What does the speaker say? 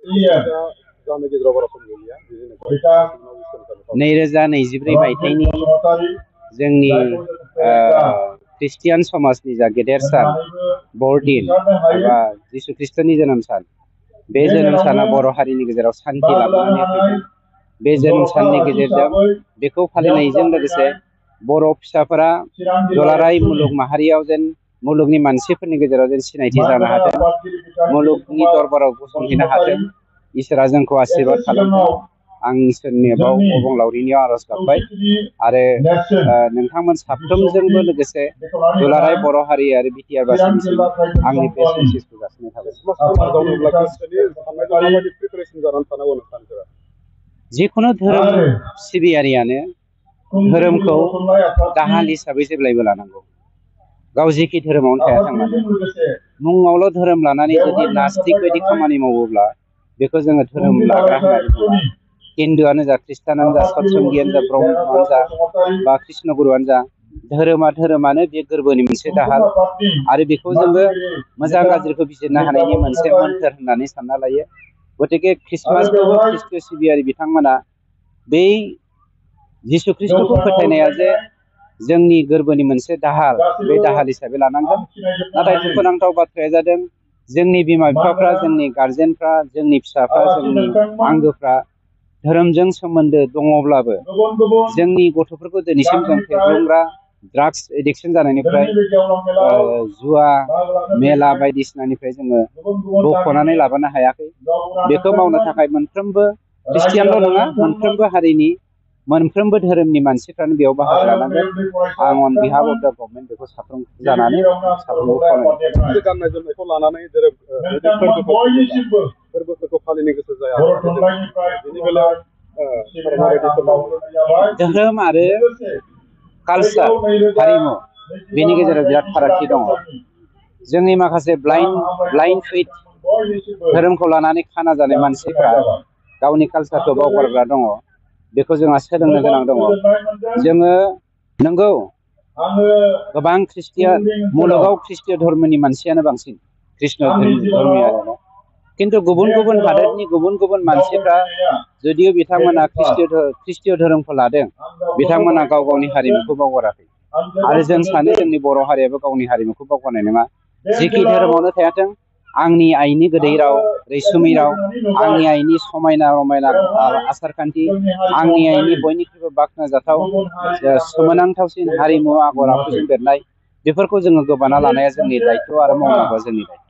2024 मायथाइनि जोंनि ख्रिस्टियान समाजनि जा गेदेर सान बरदिन एबा जिसु ख्रिस्टनि जोनोम सान, बे जोनोम साना बर' हारिनि गेजेराव सान्थि लाबोनानै फैदों। बे जोनोम साननि गेजेरजों बेखौ फालिनायजों लोगोसे बर' फिसाफोरा दुलाराय मुलुग माहारियाव जेन मुलुगनि मानसिफोरनि गेजेराव जेन सिनायथि जानो हाथों, मुलुगनि दरबाराव गसंहैनो हाथों, इसोरा जोंखौ आशीर्बाद खालामथों। आं इसोरनि अबंलावरिनियाव आरज गाबबाय आरो नोंथांमोन साफ्रोमजोंबो लोगोसे दुलाराय बर' हारि आरो बिटिआर बासिनिसिम आंनि बेस्ट उइसेसखौ जासिनाय थाबाय। जिखुनु धोरोम सिबियारियानो धोरोमखौ दाहाल हिसाबै जेब्लायबो लानांगौ। गाव जेखि धोरोमावनो थायाथों मानो, मुङावल' धोरोम लानानै जुदि नास्तिक बायदि खामानि मावोब्ला बेखौ जोङो धोरोम लाग्रा होननानै बुङा। हिन्दुआनो जा, ख्रिस्टानानो जा, सतसंगियानो जा, ब्रह्मआनो जा बा कृष्ण गुरुआनो जा, धोरोमानो बे गोरबोनि मोनसे दाहाल आरो बेखौ जोङो मोजां गाज्रिखौ बिजिरनो हानायनि मोनसे मोन्थोर होननानै सानना लायो। गतिके ख्रिस्टमासखौबो ख्रिस्ट सिबियारि बिथांमोना बै जिसु ख्रिस्टखौ फोथायनाया जे जोंनि गोरबोनि मोनसे दाहाल, बे दाहाल हिसाबै लानांगोन। नाथाय दुखुनांथाव बाथ्राया जादों जोंनि बिमा बिफाफ्रा, जोंनि गार्जेनफ्रा, जोंनि फिसाफ्रा, जोंनि आंगोफ्रा धोरोमजों सोमोन्दो दङब्लाबो जोंनि गथ'फोरखौ दिनैसिम जों फेग्लुंग्रा ड्राग्स एडिक्सन जानायनिफ्राय जुवा मेला बायदिसिनानिफ्राय जोङो बख'नानै लाबोनो हायाखै। बेखौ मावनो थाखाय मोनफ्रोमबो ख्रिस्टियानल' नङा, मोनफ्रोमबो हारिनि मोनफ्रोमबो धोरोमनि मानसिफ्रानो बेयाव बाहागो लानांगोन। आं on behalf of the government बेखौ साफ्रोम जानानै साफ्रोमबो खावलायनाय गाननाय जोमनायखौ लानानै फोरबोफोरखौ फालिनो गोसो जाया। धोरोम आरो कालचार, हारिमु, बेनि गेजेराव बिराद फारागथि दङ। जोंनि माखासे ब्लाइन्ड फेथ धोरोमखौ लानानै खाना जानाय मानसिफ्रा गावनि कालचारखौ बावगारग्रा दङ। बेखौ जोंहा सोलोंनो गोनां दङ। जोङो नंगौ गोबां मुलुगाव ख्रिस्टीय धर्मनि मानसियानो बांसिन, कृष्ण धर्मियानो। किन्तु गुबुन गुबुन हादोरनि गुबुन गुबुन मानसिफ्रा जुदियो बिथांमोना ख्रिस्टीय धोरोमखौ लादों, बिथांमोना गाव गावनि हारिमुखौ बावगाराखै। आरो जों सानो जोंनि बर' हारियाबो गावनि हारिमुखौ बावगारनाय नङा। जेखि धोरोमावनो थायाथों, आंनि आइनि गोदै राव, रैसुमै राव, आंनि आइनि समायना रमायना आसार खान्थि, आंनि आइनि बयनिख्रुइबो बाख्नायजाथाव सोमोनांथावसिन हारिमु आगर आखुजों बेरनाय, बेफोरखौ जोङो गोबाना लानाया जोंनि दायथ' आरो मावनांगौआ जोंनि दायथ'।